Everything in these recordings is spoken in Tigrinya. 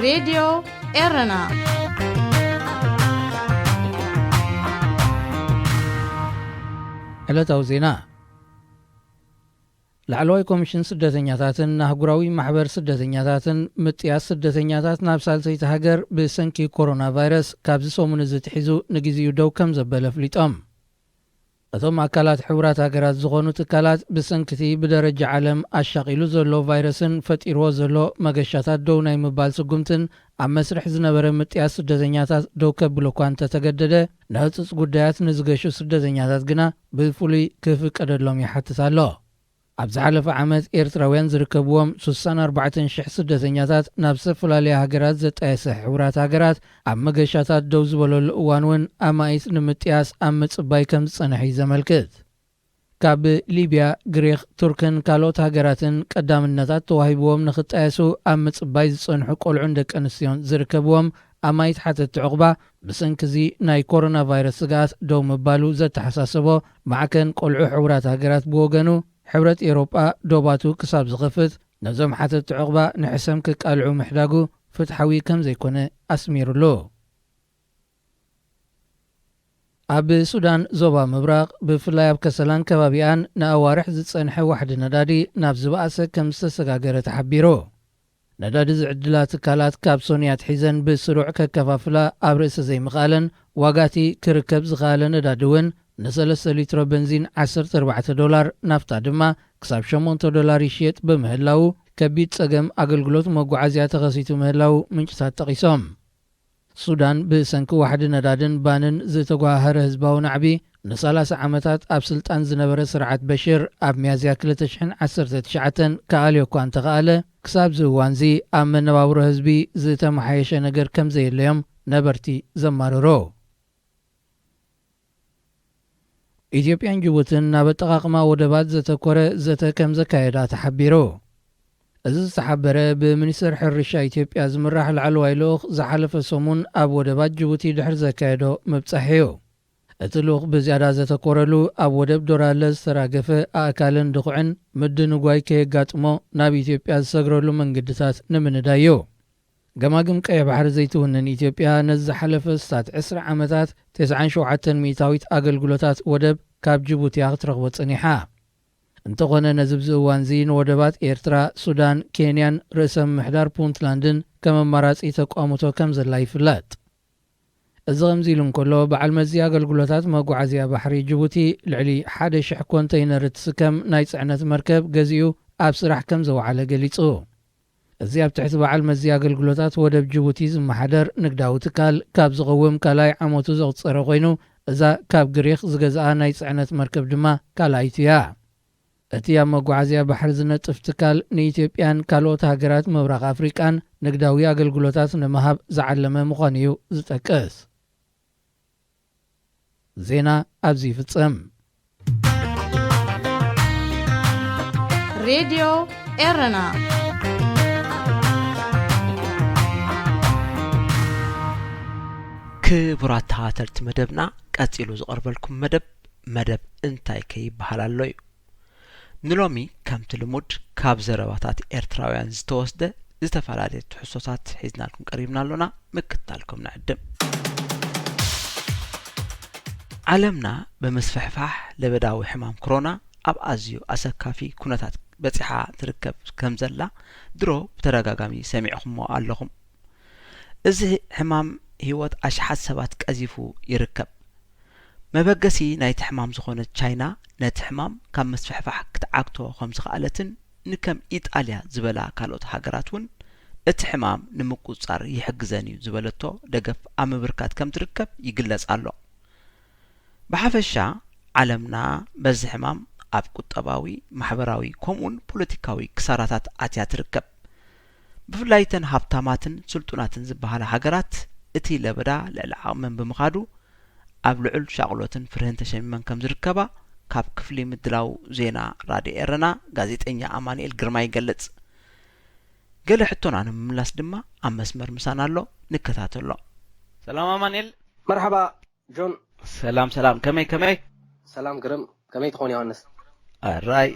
ሬድዮ ኤረና። ዕለታዊ ዜና። ላዕለዋይ ኮሚሽን ስደተኛታትን ኣህጉራዊ ማሕበር ስደተኛታትን፣ ምጥያስ ስደተኛታት ናብ ሳልሰይቲ ሃገር ብሰንኪ ኮሮና ቫይረስ ካብዚ ሰሙን እዚ ትሒዙ ንግዜኡ ደው ከም ዘበለ ኣፍሊጦም። እቶም ኣካላት ሕቡራት ሃገራት ዝኾኑ ትካላት፣ ብሰንኪቲ ብደረጃ ዓለም ኣሻቒሉ ዘሎ ቫይረስን ፈጢርዎ ዘሎ መገሻታት ደው ናይ ምባል ስጉምትን ኣብ መስርሕ ዝነበረ ምጥያስ ስደተኛታት ደው ከብሎ እኳ እንተተገደደ፣ ንህጹጽ ጉዳያት ንዝገሹ ስደተኛታት ግና ብፍሉይ ክፍቀደሎም ይሓትት ኣሎ። ኣብ ዝሓለፈ ዓመት ኤርትራውያን ዝርከብዎም ስሳን ኣርባዕተን ሽሕ ስደተኛታት ናብ ዝተፈላለያ ሃገራት ዘጣየሰ ሕቡራት ሃገራት፣ ኣብ መገሻታት ደው ዝበለሉ እዋን እውን ኣማኢት ንምጥያስ ኣብ ምጽባይ ከም ዝጸንሐ እዩ ዘመልክት። ካብ ሊብያ፣ ግሪኽ፣ ቱርክን ካልኦት ሃገራትን ቀዳምነታት ተዋሂብዎም ንኽጣየሱ ኣብ ምጽባይ ዝጸንሑ ቆልዑን ደቂ ኣንስትዮን ዝርከብዎም ኣማኢት ሓተትቲ ዕቑባ፣ ብሰንኪ እዚ ናይ ኮሮና ቫይረስ ስግኣት ደው ምባሉ ዘተሓሳሰቦ ማዕከን ቆልዑ ሕቡራት ሃገራት ብወገኑ፣ ሕብረት ኤውሮጳ ዶባቱ ክሳብ ዝኸፍት፣ ነዞም ሓተትቲ ዕቑባ ንሕሰም ክቃልዑ ምሕዳጉ ፍትሓዊ ከም ዘይኮነ ኣስሚሩሉ። ኣብ ሱዳን ዞባ ምብራቕ፣ ብፍላይ ኣብ ከሰላን ከባቢኣን፣ ንኣዋርሕ ዝጸንሐ ዋሕዲ ነዳዲ ናብ ዝበኣሰ ከም ዝተሰጋገረ ተሓቢሩ። ነዳዲ ዝዕድላ ትካላት ካብ ሶንያ ኣትሒዘን ብስሩዕ ከከፋፍላ ኣብ ርእሲ ዘይምኽኣለን፣ ዋጋቲ ክርከብ ዝኸኣለ ነዳዲ እውን ንሰለስተ ሊትሮ በንዚን ዓሰርተ ኣርባዕተ ዶላር፣ ናፍታ ድማ ክሳብ ሸሞንተ ዶላር ይሽየጥ ብምህላዉ፣ ከቢድ ጸገም ኣገልግሎት መጓዓዝያ ተኸሲቱ ምህላዉ ምንጭታት ጠቒሶም። ሱዳን ብሰንኪ ዋሕዲ ነዳድን ባንን ዝተጓሃረ ህዝባዊ ናዕቢ፣ ንሰላሳ ዓመታት ኣብ ስልጣን ዝነበረ ስርዓት በሽር፣ ኣብ ሚያዝያ ክልተ ሽሕን ዓሰርተ ትሽዓተን ክኣልዮ እኳ እንተኸኣለ፣ ክሳብ እዚ እዋንዚ ኣብ መነባብሮ ህዝቢ ዝተመሓየሸ ነገር ከም ዘየለዮም ነበርቲ ዘማርሩ። ኢትዮጵያን ጅቡትን ናብ ኣጠቓቕማ ወደባት ዘተኮረ ዘተ ከም ዘካየዳ ተሓቢሩ። እዚ ዝተሓበረ ብሚኒስተር ሕርሻ ኢትዮጵያ ዝምራሕ ላዕለዋይ ልኡኽ ዝሓለፈ ሰሙን ኣብ ወደባት ጅቡቲ ድሕሪ ዘካየዶ ምብጻሕ እዩ። እቲ ልኡኽ ብዝያዳ ዘተኮረሉ ኣብ ወደብ ዶራለ ዝተራገፈ ኣእካልን ድኹዕን ምድንጓይ ከየጋጥሞ ናብ ኢትዮጵያ ዝሰግረሉ መንገድታት ንምንዳይ እዩ። ገማግም ቀይሕ ባሕሪ ዘይትውንን ኢትዮጵያ ነዚ ዝሓለፈ ስታት ዕስራ ዓመታት ተስዓን ሸውዓተን ሚእታዊት ኣገልግሎታት ወደብ ካብ ጅቡቲ እያ ክትረኽቦ ጸኒሓ። እንተኾነ ነዚ ኣብዚ እዋንዚ ንወደባት ኤርትራ፣ ሱዳን፣ ኬንያን ርእሰ ምምሕዳር ፑንትላንድን ከም ኣማራጺ ተቋምቶ ከም ዘላ ይፍለጥ። እዚ ከምዚ ኢሉ እንከሎ፣ በዓል መዚ ኣገልግሎታት መጓዓዝያ ባሕሪ ጅቡቲ ልዕሊ ሓደ ሽሕ ኮንተይነር እትስከም ናይ ጽዕነት መርከብ ገዚኡ ኣብ ስራሕ ከም ዘውዓለ ገሊጹ። እዚ ኣብ ትሕቲ በዓል መዚ ኣገልግሎታት ወደብ ጅቡቲ ዝመሓደር ንግዳዊ ትካል ካብ ዝቐውም ካልኣይ ዓመቱ ዘቑጸረ ኮይኑ፣ እዛ ካብ ግሪኽ ዝገዝኣ ናይ ጽዕነት መርከብ ድማ ካልኣይቱ እያ። እቲ ኣብ መጓዓዝያ ባሕሪ ዝነጥፍ ትካል ንኢትዮጵያን ካልኦት ሃገራት ምብራቕ ኣፍሪቃን ንግዳዊ ኣገልግሎታት ንምሃብ ዝዓለመ ምዃኑ እዩ ዝጠቅስ። ዜና ኣብዚ ይፍጸም። ሬድዮ ኤረና። ክቡራት ተኸታተልቲ መደብና፣ ቀጺሉ ዝቐርበልኩም መደብ፣ መደብ እንታይ ከ ይበሃል ኣሎ እዩ። ንሎሚ ከምቲ ልሙድ ካብ ዘረባታት ኤርትራውያን ዝተወስደ ዝተፈላለየ ትሕዝቶታት ሒዝናልኩም ቀሪብና ኣሎና፣ ምክትታልኩም ንዕድም። ዓለምና ብምስፍሕፋሕ ለበዳዊ ሕማም ኮሮና ኣብ ኣዝዩ ኣሰካፊ ኩነታት በጺሓ ትርከብ ከም ዘላ ድሮ ብተደጋጋሚ ሰሚዕኹሞ ኣለኹም። እዚ ሕማም ህይወት ኣሽሓት ሰባት ቀዚፉ ይርከብ። መበገሲ ናይቲ ሕማም ዝኾነት ቻይና ነቲ ሕማም ካብ ምስፍሕፋሕ ክትዓግቶ ከም ዝኸኣለትን ንከም ኢጣልያ ዝበላ ካልኦት ሃገራት እውን እቲ ሕማም ንምቁጽጻር ይሕግዘን እዩ ዝበለቶ ደገፍ ኣብ ምብርካት ከም ትርከብ ይግለጽ ኣሎ። ብሓፈሻ ዓለምና በዚ ሕማም ኣብ ቁጠባዊ፣ ማሕበራዊ ከምኡውን ፖለቲካዊ ክሳራታት ኣትያ ትርከብ። ብፍላይ እተን ሃብታማትን ስልጡናትን ዝበሃላ ሃገራት እቲ ለበዳ ልዕሊ ዓቕመን ብምኻዱ ኣብ ልዑል ሻቕሎትን ፍርህን ተሸሚመን ከም ዝርከባ ካብ ክፍሊ ምድላው ዜና ራድዮ ኤረና ጋዜጠኛ ኣማኑኤል ግርማ ይገልጽ። ገለ ሕቶና ንምምላስ ድማ ኣብ መስመር ምሳና ኣሎ፣ ንከታተሎ። ሰላም ኣማኑኤል። መርሓባ ጆን። ሰላም ሰላም፣ ከመይ ከመይ? ሰላም ግርም፣ ከመይ ትኾን ዮሃንስ? ኣራይ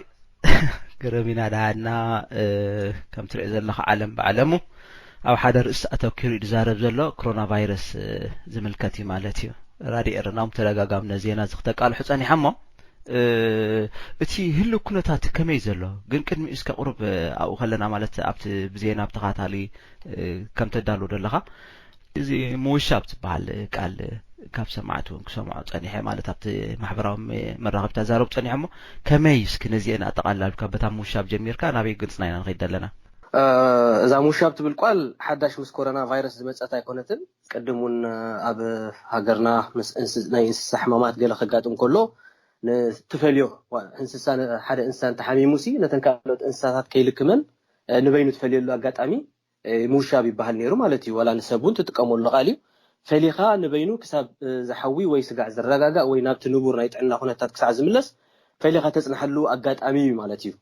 ግርም ኢና ደሃና። እ፣ ከም ትሪኦ ዘለኻ ዓለም ብዓለሙ ኣብ ሓደ ርእሲ ኣተኪሩ እዩ ዝዛረብ ዘሎ። ኮሮና ቫይረስ ዝምልከት እዩ ማለት እዩ። ራድዮ ኤረና እውን ተደጋጋሚ ነዚ ዜና እዚ ክተቃልሑ ጸኒሖም እሞ፣ እቲ ህልው ኩነታት ከመይ ዘሎ ግን ቅድሚ እስከ ቁሩብ ኣብኡ ከለና ማለት ኣብቲ ብዜና ብተኻታሊ ከም ተዳሉ ዘለኻ እዚ ምውሻብ ዝበሃል ቃል ካብ ሰማዕቲ እውን ክሰምዖ ጸኒሐ ማለት ኣብቲ ማሕበራዊ መራኸብታ ዛረብ ጸኒሐ እሞ ከመይ እስኪ ነዚአን ኣጠቓላልካ በታ ምውሻብ ጀሚርካ ናበይ ግልጽና ኢና ንኸይድ ዘለና? እዛ ምውሻብ ትብል ቃል ሓዳሽ ምስ ኮሮና ቫይረስ ዝመጸት ኣይኮነትን። ቅድም እውን ኣብ ሃገርና ናይ እንስሳ ሕማማት ገለ ከጋጥም ከሎ ንትፈልዮ እንስሳ ሓደ እንስሳ እንተሓሚሙ ሲ ነተን ካልኦት እንስሳታት ከይልክመን ንበይኑ ትፈልየሉ ኣጋጣሚ ምውሻብ ይበሃል ነይሩ ማለት እዩ። ዋላ ንሰብ እውን ትጥቀመሉ ቃል እዩ። ፈሊኻ ንበይኑ ክሳብ ዝሓዊ ወይ ስጋዕ ዝረጋጋእ ወይ ናብቲ ንቡር ናይ ጥዕና ኩነታት ክሳዕ ዝምለስ ፈሊኻ ተጽንሓሉ ኣጋጣሚ እዩ ማለት እዩ።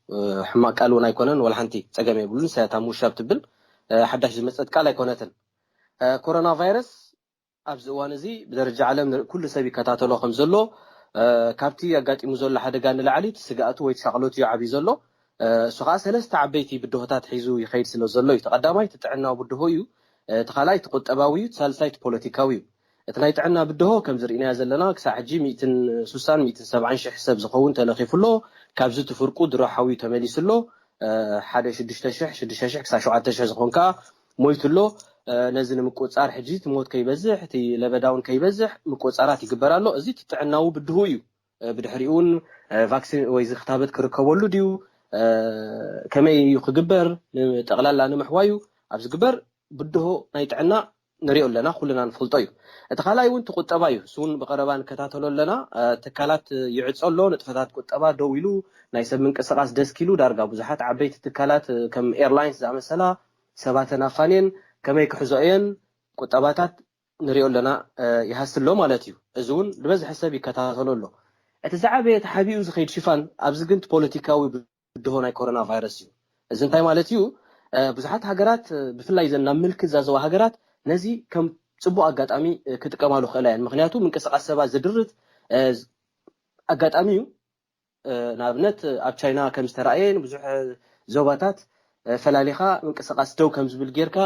ሕማቅ ቃል እውን ኣይኮነን፣ ዋላ ሓንቲ ጸገም የብሉን። ሳያታ ምውሻብ ትብል ሓዳሽ ዝመጸት ቃል ኣይኮነትን። ኮሮና ቫይረስ ኣብዚ እዋን እዚ ብደረጃ ዓለም ኩሉ ሰብ ይከታተሎ ከም ዘሎ ካብቲ ኣጋጢሙ ዘሎ ሓደጋ ንላዕሊ እቲ ስግኣቱ ወይ ሻቕሎት እዩ ዓብዩ ዘሎ። እሱ ከዓ ሰለስተ ዓበይቲ ብድሆታት ሒዙ ይኸይድ ስለ ዘሎ እዩ። እቲ ቀዳማይ እቲ ጥዕናዊ ብድሆ እዩ። እቲ ካልኣይ እቲ ቁጠባዊ እዩ። እቲ ሳልሳይ እቲ ፖለቲካዊ እዩ። እቲ ናይ ጥዕና ብድሆ ከም ዝርኢናዮ ዘለና ክሳዕ ሕጂ ሚእትን ሱሳን ሚእትን ሰብዓን ሽሕ ሰብ ዝኸውን ተለኺፉ ኣሎ። ካብዚ እቲ ፍርቁ ድሮ ሓዊ ተመሊሱ ኣሎ። ሓደ ሽዱሽተ ሽሕ ሽዱሽተ ሽሕ ክሳብ ሸውዓተ ሽሕ ዝኾን ከዓ ሞይቱ ኣሎ። ነዚ ንምቁፃር ሕጂ እቲ ሞት ከይበዝሕ እቲ ለበዳውን ከይበዝሕ ምቁፃራት ይግበር ኣሎ። እዚ እቲ ጥዕናዊ ብድሁ እዩ። ብድሕሪኡ እውን ቫክሲን ወይ ዝክታበት ክርከበሉ ድዩ፣ ከመይ እዩ ክግበር፣ ጠቕላላ ንምሕዋዩ ኣብ ዝግበር ብድሆ ናይ ጥዕና ንሪኦ ኣለና፣ ኩልና ንፈልጦ እዩ። እቲ ካልኣይ እውን ትቁጠባ እዩ። እሱ እውን ብቐረባ ንከታተሎ ኣለና። ትካላት ይዕጾ ኣሎ፣ ንጥፈታት ቁጠባ ደው ኢሉ፣ ናይ ሰብ ምንቅስቃስ ደስኪሉ፣ ዳርጋ ብዙሓት ዓበይቲ ትካላት ከም ኤርላይንስ ዝኣመሰላ ሰባተን ኣፋንየን ከመይ ክሕዞ እየን ቁጠባታት ንሪኦ ኣለና ይሃሲ ኣሎ ማለት እዩ። እዚ እውን ዝበዝሐ ሰብ ይከታተሎ ኣሎ። እቲ ዝዓበየ ተሓቢኡ ዝኸይድ ሽፋን ኣብዚ ግን ፖለቲካዊ ብድሆ ናይ ኮሮና ቫይረስ እዩ። እዚ እንታይ ማለት እዩ? ብዙሓት ሃገራት ብፍላይ ዘን ናብ ምልኪ ዛዘዋ ሃገራት ነዚ ከም ፅቡቅ ኣጋጣሚ ክጥቀማሉ ክእላ እየን። ምክንያቱ ምንቅስቃስ ሰባት ዝድርት ኣጋጣሚ እዩ። ንኣብነት ኣብ ቻይና ከም ዝተረኣየ ንብዙሕ ዞባታት ፈላሊኻ ምንቅስቃስ ደው ከም ዝብል ጌርካ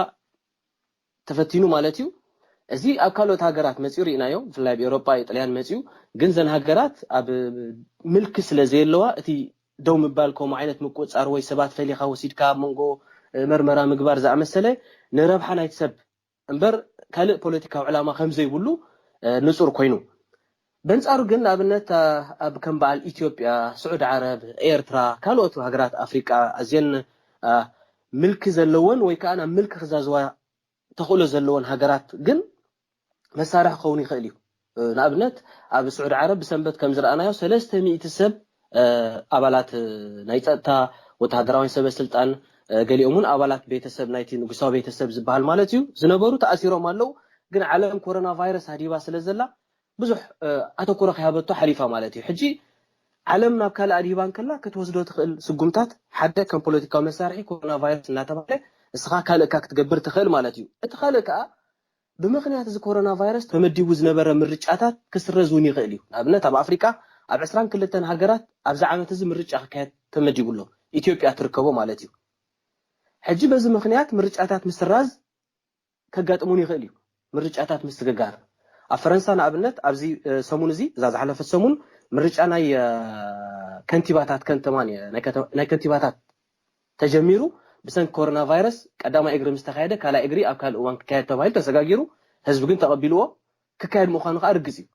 ተፈቲኑ ማለት እዩ። እዚ ኣብ ካልኦት ሃገራት መፅኡ ርኢናዮ፣ ብፍላይ ኣብ ኤውሮጳ ጥልያን መፅኡ። ግን ዘን ሃገራት ኣብ ምልኪ ስለ ዘየለዋ እቲ ደው ምባል ከምኡ ዓይነት ምቁፅፃር ወይ ሰባት ፈሊኻ ወሲድካ ኣብ መንጎ መርመራ ምግባር ዝኣመሰለ ንረብሓ ናይቲ ሰብ እምበር ካልእ ፖለቲካዊ ዕላማ ከም ዘይብሉ ንፁር ኮይኑ፣ በንፃሩ ግን ንኣብነት ኣብ ከም በዓል ኢትዮጵያ፣ ስዑድ ዓረብ፣ ኤርትራ፣ ካልኦት ሃገራት ኣፍሪቃ ኣዝየን ምልኪ ዘለወን ወይ ከዓ ናብ ምልኪ ክዛዝዋ ተኽእሎ ዘለወን ሃገራት ግን መሳርሒ ክኸውን ይኽእል እዩ። ንኣብነት ኣብ ስዑድ ዓረብ ብሰንበት ከም ዝረኣናዮ ሰለስተ ሚእቲ ሰብ ኣባላት ናይ ፀጥታ ወተሃደራውያን ሰበ ስልጣን ገሊኦም እውን ኣባላት ቤተሰብ ናይቲ ንጉሳዊ ቤተሰብ ዝበሃል ማለት እዩ ዝነበሩ ተኣሲሮም ኣለዉ። ግን ዓለም ኮሮና ቫይረስ ሃዲባ ስለ ዘላ ብዙሕ ኣተኩሮ ከይሃበቶ ሓሊፋ ማለት እዩ። ሕጂ ዓለም ናብ ካልእ ኣድሂባ እንከላ ክትወስዶ ትኽእል ስጉምታት ሓደ ከም ፖለቲካዊ መሳርሒ ኮሮና ቫይረስ እናተባህለ ንስኻ ካልእካ ክትገብር ትኽእል ማለት እዩ። እቲ ካልእ ከዓ ብምኽንያት እዚ ኮሮና ቫይረስ ተመዲቡ ዝነበረ ምርጫታት ክስረዝ እውን ይኽእል እዩ። ንኣብነት ኣብ ኣፍሪቃ ኣብ ዕስራን ክልተን ሃገራት ኣብዚ ዓመት እዚ ምርጫ ክካየድ ተመዲቡ ኣሎ። ኢትዮጵያ ትርከቦ ማለት እዩ። ሕጂ በዚ ምኽንያት ምርጫታት ምስራዝ ከጋጥሙን ይኽእል እዩ። ምርጫታት ምስግጋር ኣብ ፈረንሳ ንኣብነት ኣብዚ ሰሙን እዚ እዛ ዝሓለፈት ሰሙን ምርጫ ናይ ከንቲባታት ከንተማን ናይ ከንቲባታት ተጀሚሩ ብሰንኪ ኮሮና ቫይረስ ቀዳማይ እግሪ ምስ ተኻየደ ካልኣይ እግሪ ኣብ ካልእ እዋን ክካየድ ተባሂሉ ተሰጋጊሩ። ህዝቢ ግን ተቐቢልዎ ክካየድ ምዃኑ ከዓ ርግፅ እዩ።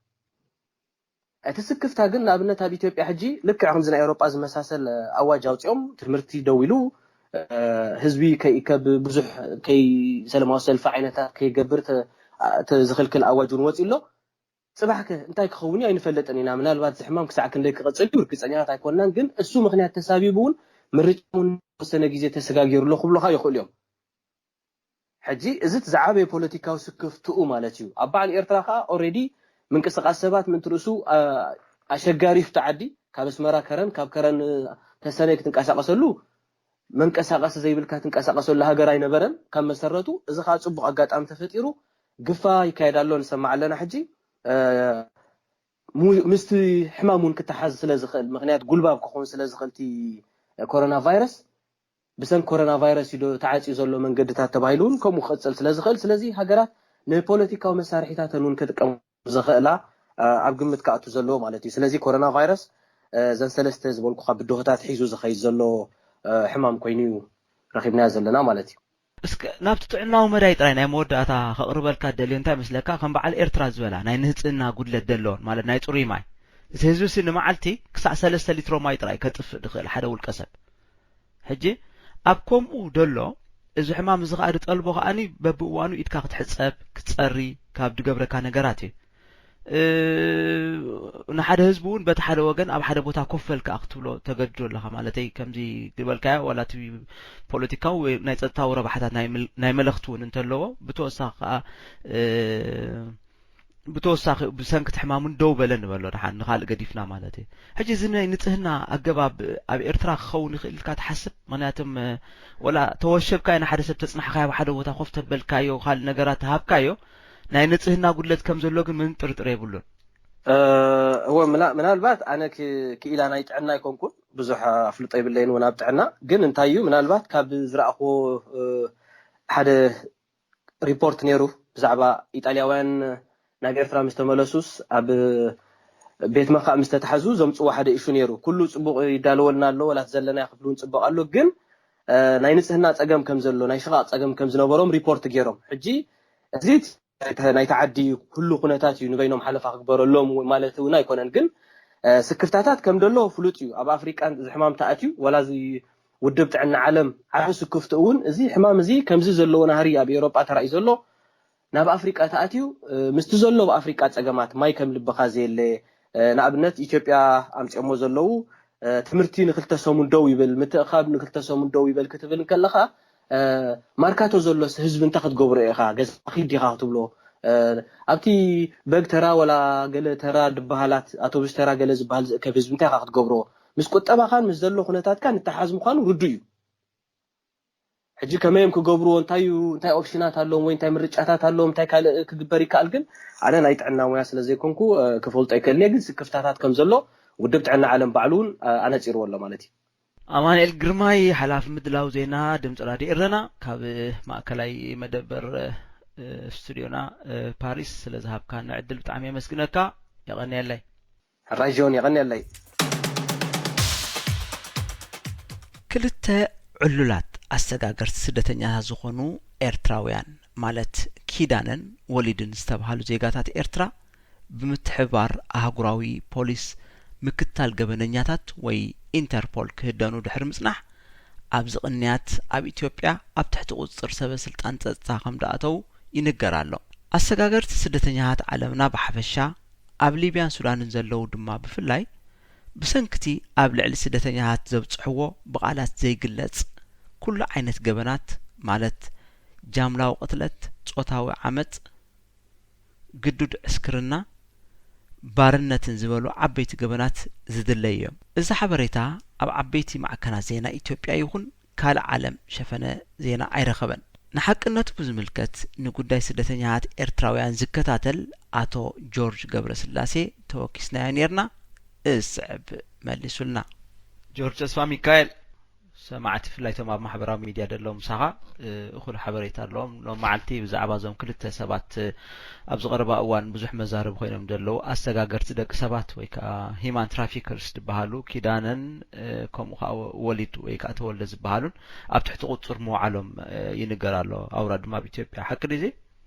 እቲ ስክፍታ ግን ንኣብነት ኣብ ኢትዮጵያ ሕጂ ልክዕ ከምዚ ናይ ኤውሮጳ ዝመሳሰል ኣዋጅ ኣውፂኦም ትምህርቲ ደው ኢሉ ህዝቢ ከይእከብ ብዙሕ ከይ ሰለማዊ ሰልፊ ዓይነታት ከይገብር ዝኽልክል ኣዋጅ እውን ወፂ ኣሎ። ፅባሕከ እንታይ ክኸውን እዩ ኣይንፈልጥን ኢና። ምናልባት ዝሕማም ክሳዕ ክንደይ ክቐፅል እዩ ርግፀኛታት ኣይኮንናን። ግን እሱ ምክንያት ተሳቢቡ እውን ምርጫ እውን ወሰነ ግዜ ተሰጋጊሩ ኣሎ ክብሉካ ይኽእሉ እዮም። ሕጂ እዚ ዝዓበየ ፖለቲካዊ ስክፍትኡ ማለት እዩ። ኣብ በዓል ኤርትራ ከዓ ኦሬዲ ምንቅስቃስ ሰባት ምእንቲ ርእሱ ኣሸጋሪ እዩ። ኣብቲ ዓዲ ካብ ኣስመራ ከረን ካብ ከረን ተሰነይ ክትንቀሳቀሰሉ መንቀሳቀሲ ዘይብልካ ትንቀሳቀሰሉ ሃገር ኣይነበረን ካብ መሰረቱ። እዚ ከዓ ፅቡቅ ኣጋጣሚ ተፈጢሩ ግፋ ይካየድ ኣሎ ንሰማዕ ኣለና። ሕጂ ምስቲ ሕማም እውን ክተሓዝ ስለ ዝኽእል ምክንያት ጉልባብ ክኸውን ስለ ዝኽእል እቲ ኮሮና ቫይረስ ብሰንኪ ኮሮና ቫይረስ እዩ ዶ ተዓፅዩ ዘሎ መንገድታት ተባሂሉ እውን ከምኡ ክቕፅል ስለ ዝኽእል፣ ስለዚ ሃገራት ንፖለቲካዊ መሳርሒታተን እውን ክጥቀሙ ዝኽእላ ኣብ ግምት ክኣቱ ዘለዎ ማለት እዩ። ስለዚ ኮሮና ቫይረስ እዘን ሰለስተ ዝበልኩኻ ብድሆታት ሒዙ ዝኸይድ ዘሎ ሕማም ኮይኑ እዩ ረኺብናዮ ዘለና ማለት እዩ። እስከ ናብቲ ጥዕናዊ መዳይ ጥራይ ናይ መወዳእታ ከቕርበልካ ደልዮ እንታይ መስለካ፣ ከም በዓል ኤርትራ ዝበላ ናይ ንህጽእና ጉድለት ደለዎን ማለት ናይ ጽሩይ ማይ፣ እቲ ህዝቢ ሲ ንመዓልቲ ክሳዕ ሰለስተ ሊትሮ ማይ ጥራይ ከጥፍእ ድኽእል ሓደ ውልቀ ሰብ። ሕጂ ኣብ ከምኡ ደሎ እዚ ሕማም እዚ ከኣ ድጠልቦ ከኣኒ በብእዋኑ ኢድካ ክትሕጸብ ክትጸሪ ካብ ድገብረካ ነገራት እዩ። ንሓደ ህዝቢ እውን በቲ ሓደ ወገን ኣብ ሓደ ቦታ ኮፍ በል ከኣ ክትብሎ ተገድዶ ኣለኻ። ማለተይ ከምዚ ዝበልካዮ ዋላ እቲ ፖለቲካዊ ወይ ናይ ጸጥታዊ ረብሓታት ናይ መለኽቲ እውን እንተለዎ ብተወሳኺ ከኣ ብተወሳኺ ብሰንኪ እቲ ሕማም እውን ደው በለ ንበሎ ደሓን ንኻልእ ገዲፍና ማለት እዩ። ሕጂ እዚ ናይ ንጽህና ኣገባብ ኣብ ኤርትራ ክኸውን ይኽእል ኢልካ ትሓስብ? ምኽንያቱም ወላ ተወሸብካዮ ንሓደ ሰብ ተጽናሕካዮ ኣብ ሓደ ቦታ ኮፍ ተበልካዮ ካልእ ነገራት ተሃብካዮ ናይ ንጽህና ጉድለት ከም ዘሎ ግን ምንም ጥርጥር የብሉን። እወ ምናልባት ኣነ ክኢላ ናይ ጥዕና ኣይኮንኩን፣ ብዙሕ ኣፍልጦ የብለይን እውን ኣብ ጥዕና። ግን እንታይ እዩ ምናልባት ካብ ዝረኣኽዎ ሓደ ሪፖርት ነይሩ ብዛዕባ ኢጣልያውያን ናብ ኤርትራ ምስ ተመለሱስ ኣብ ቤት መኻእ ምስ ተታሕዙ ዘምፅዎ ሓደ ኢሹ ነይሩ። ኩሉ ፅቡቕ ይዳለወልና ኣሎ፣ ወላ እቲ ዘለናዮ ክፍሊ እውን ፅቡቕ ኣሎ። ግን ናይ ንፅህና ፀገም ከም ዘሎ፣ ናይ ሽቓቕ ፀገም ከም ዝነበሮም ሪፖርት ገይሮም። ሕጂ እዚ ናይቲ ዓዲ ኩሉ ኩነታት እዩ ንበይኖም ሓለፋ ክግበረሎም ማለት እውን ኣይኮነን። ግን ስክፍታታት ከም ደሎ ፍሉጥ እዩ። ኣብ ኣፍሪቃ እዚ ሕማም ተኣትዩ ዋላ እዚ ውድብ ጥዕና ዓለም ዓቢ ስክፍትኡ እውን እዚ ሕማም እዚ ከምዚ ዘለዎ ናህሪ ኣብ ኤውሮጳ ተራእዩ ዘሎ ናብ ኣፍሪቃ ተኣትዩ ምስቲ ዘሎ ኣብ ኣፍሪቃ ጸገማት ማይ ከም ልብኻ ዘየለ ንኣብነት ኢትዮጵያ ኣምፅኦሞ ዘለዉ ትምህርቲ ንክልተ ሰሙን ደው ይብል፣ ምትእኻብ ንክልተ ሰሙን ደው ይበል ክትብል እንከለኻ ማርካቶ ዘሎስ ህዝቢ እንታይ ክትገብሮ ኢኻ? ገዛ ኪድ ዲኻ ክትብሎ? ኣብቲ በግ ተራ ወላ ገለ ተራ ድበሃላት ኣቶብስ ተራ ገለ ዝበሃል ዝእከብ ህዝቢ እንታይ ኢኻ ክትገብሮ? ምስ ቁጠባኻን ምስ ዘሎ ኩነታትካ ንተሓዝ ምዃኑ ርዱእ እዩ። ሕጂ ከመይ እዮም ክገብርዎ? እንታይ እዩ እንታይ ኦፕሽናት ኣለዎም ወይ እንታይ ምርጫታት ኣለዎም እንታይ ካልእ ክግበር ይከኣል? ግን ኣነ ናይ ጥዕና ሙያ ስለ ዘይኮንኩ ክፈልጦ ኣይክእልን እየ። ግን ስክፍታታት ከም ዘሎ ውድብ ጥዕና ዓለም ባዕሉ እውን ኣነፂርዎ ኣሎ ማለት እዩ። ኣማንኤል ግርማይ ሓላፊ ምድላው ዜና ድምፂ ራድዮ ኤረና ካብ ማእከላይ መደበር ስቱድዮና ፓሪስ ስለ ዝሃብካና ዕድል ብጣዕሚ የመስግነካ። የቐንየለይ። ሕራይ ጆን የቐንየለይ። ክልተ ዕሉላት ኣሰጋገርቲ ስደተኛታት ዝኾኑ ኤርትራውያን ማለት ኪዳነን ወሊድን ዝተብሃሉ ዜጋታት ኤርትራ ብምትሕብባር ኣህጉራዊ ፖሊስ ምክትታል ገበነኛታት ወይ ኢንተርፖል ክህደኑ ድሕሪ ምጽናሕ ኣብዚ ቅንያት ኣብ ኢትዮጵያ ኣብ ትሕቲ ቁጽጽር ሰበ ስልጣን ጸጥታ ከም ደኣተው ይንገር ኣሎ። ኣሰጋገርቲ ስደተኛታት ዓለምና ብሓፈሻ ኣብ ሊብያን ሱዳንን ዘለዉ ድማ ብፍላይ ብሰንክቲ ኣብ ልዕሊ ስደተኛታት ዘብጽሕዎ ብቓላት ዘይግለጽ ኩሉ ዓይነት ገበናት ማለት ጃምላዊ ቅትለት፣ ጾታዊ ዓመጽ፣ ግዱድ ዕስክርና፣ ባርነትን ዝበሉ ዓበይቲ ገበናት ዝድለዩ እዮም። እዚ ሓበሬታ ኣብ ዓበይቲ ማዕከናት ዜና ኢትዮጵያ ይኹን ካልእ ዓለም ሸፈነ ዜና ኣይረኸበን። ንሓቅነቱ ብዝምልከት ንጉዳይ ስደተኛታት ኤርትራውያን ዝከታተል ኣቶ ጆርጅ ገብረስላሴ ተወኪስናዮ ኔርና። እዚ ዝስዕብ መሊሱልና። ጆርጅ ተስፋ ሚካኤል፣ ሰማዕቲ ብፍላይ እቶም ኣብ ማሕበራዊ ሚድያ ዘለዉ ምሳኻ እኹል ሓበሬታ ኣለዎም። ሎም መዓልቲ ብዛዕባ እዞም ክልተ ሰባት ኣብዚ ቀረባ እዋን ብዙሕ መዛረቢ ኮይኖም ዘለዉ ኣሰጋገርቲ ደቂ ሰባት ወይ ከዓ ሂማን ትራፊከርስ ዝበሃሉ ኪዳነን ከምኡ ከዓ ወሊድ ወይ ከዓ ተወልደ ዝበሃሉን ኣብ ትሕቲ ቁፅር ምውዓሎም ይንገር ኣሎ። ኣውራ ድማ ኣብ ኢትዮጵያ ሓቂ ድዩ?